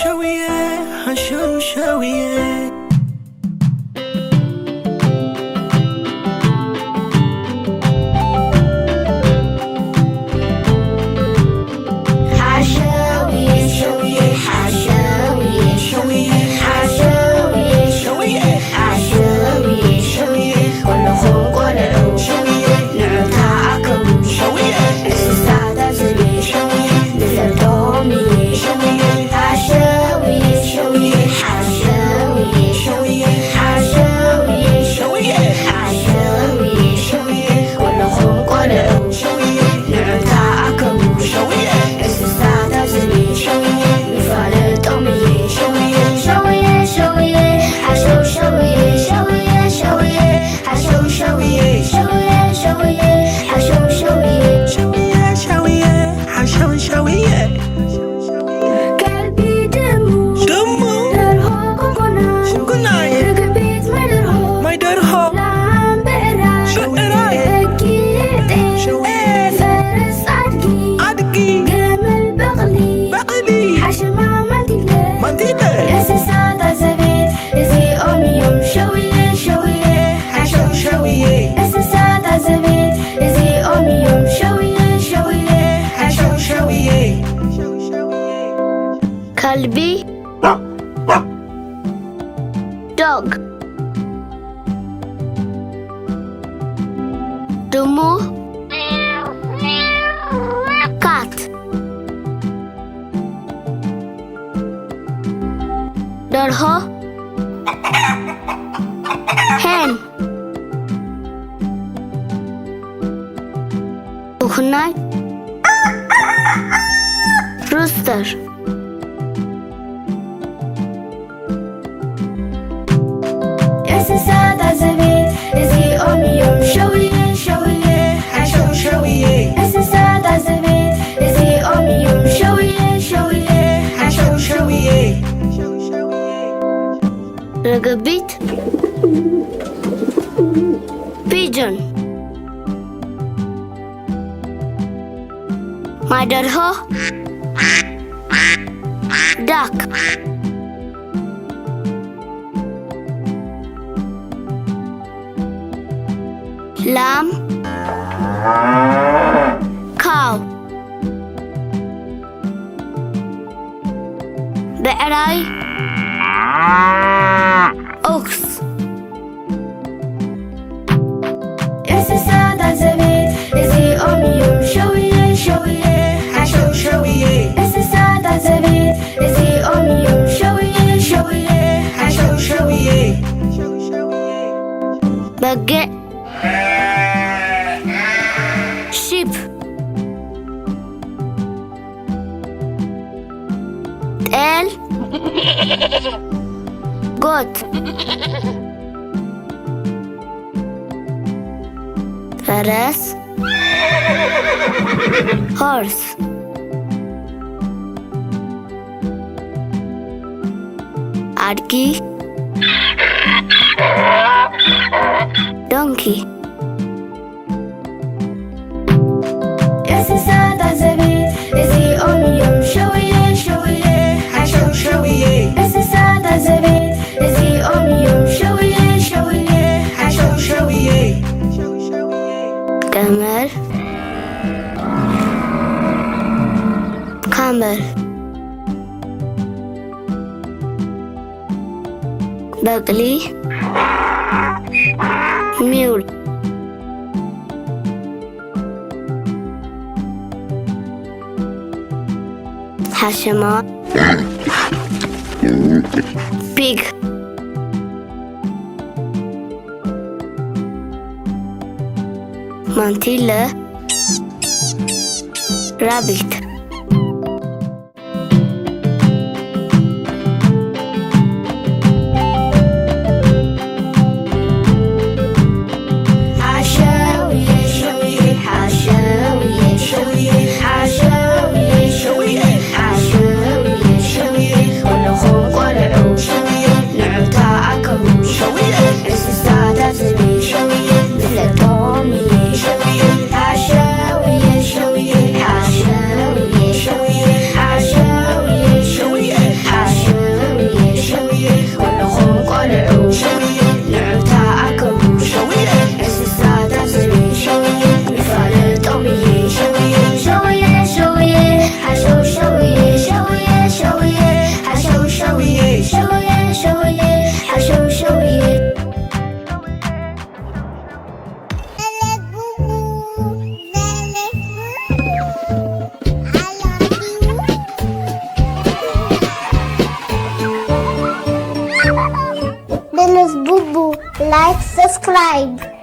ሸውየ፣ ሓሸው ሸውየ። ሓሸውየ፣ ሸውየ፣ ሓሸውየ፣ ሸውየ፣ ሓሸውየ፣ ሸውየ፣ ሓሸውየ፣ ሸውየ፣ ኩልኹም ቆልዑ ሸውየ፣ ንዑ ተኣከቡ ሸውየ፣ እንስሳታት ዝብኢ ሸውየ፣ ንፈልጦም እየ ሸውየ፣ ሓሸውየ፣ ሸውየ፣ ሓሸውየ፣ ሸውየ፣ ሓሸውየ፣ ሸውየ፣ ሓሸውየ፣ ሸውየ፣ ኩልኹም ቆልዑ ሸውየ፣ ንዑ ተኣከቡ ሸውየ፣ እንስሳታት ዝብኢ ሸውየ፣ ንፋለጦም እየ ሸውየ፣ ሸውየ፣ ሸውየ፣ ሓሸው ሸውየ፣ ሸውየ፣ ሸውየ፣ ሓሸው ሸውየ፣ ሸውየ፣ ሸውየ፣ ሓሸው ሸውየ፣ ሸውየ፣ ሸውየ፣ ሓሸው ሸውየ። ከልቢ ድሙ፣ ድሙ፣ ደርሆ ኩኩናይ፣ ኩኩናይ፣ ርግቢት ማይ ደርሆ፣ ማይ ደርሆ፣ ላም ብዕራይ፣ ብዕራይ፣ በጊዕ ጤል፣ ሸውየ፣ ፈረስ ኣድጊ፣ ኣድጊ፣ ግመል በቕሊ፣ በቕሊ፣ ሓሸማ ማንቲለ፣ ማንቲለ፣ እንስሳታት ዘቤት እዚኦም እዮም ሸውየ፣ ሸውየ፣ ሓሸው ሸውየ፣ እንስሳታት ዘቤት እዚኦም እዮም ሸውየ፣ ሸውየ፣ ሓሸው ሸውየ። ከልቢ፣ dog፣ ድሙ፣ cat፣ ደርሆ፣ hen፣ ኡኽናይ፣ rooster። እንስሳታት ዘቤት እዚኦም እዮም ሸውየ፣ ሸውየ፣ ሓሸው ሸውየ። እንስሳታት ዘቤት እዚኦም እዮም ሸውየ፣ ሸውየ፣ ሓሸው ሸውየ። ርግቢት፣ pigeon፣ ማይ ደርሆ፣ duck፣ ላም፣ cow፣ ብዕራይ፣ ox። እንስሳታት ዘቤት እዚኦም እዮም ሸውየ፣ ሸውየ፣ ሓሸው ሸውየ። እንስሳታት ዘቤት እዚኦም እዮም ሸውየ፣ ሸውየ፣ ሓሸው ሸውየ። በጊዕ፣ sheep፣ ጤል፣ goat፣ ፈረስ፣ horse። ኣድጊ፣ donkey። እንስሳታት ዘቤት እዚኦም እዮም ሸውየ፣ ሸውየ፣ ሓሸው ሸውየ። እንስሳታት ዘቤት እዚኦም እዮም ሸውየ፣ ሸውየ፣ ሓሸው ሸውየ። ቀመል፣ camel። በቕሊ፣ mule። ሓሸማ፣ pig። ማንቲለ፣ rabbit። ሓሸውየ፣ ሸውየ፣ ሓሸውየ፣ ሸውየ፣ ሓሸውየ፣ ሸውየ፣ ሓሸውየ፣ ሸውየ፣ ኩልኹም ቆልዑ ሸውየ፣ ንዑ ተኣከቡ ሸውየ፣ እንስሳታት ዝብኢ ሸውየ፣ ንፍለጦም እየ ሸውየ፣ ሓሸውየ፣ ሸውየ፣ ሓሸውየ። Like, subscribe.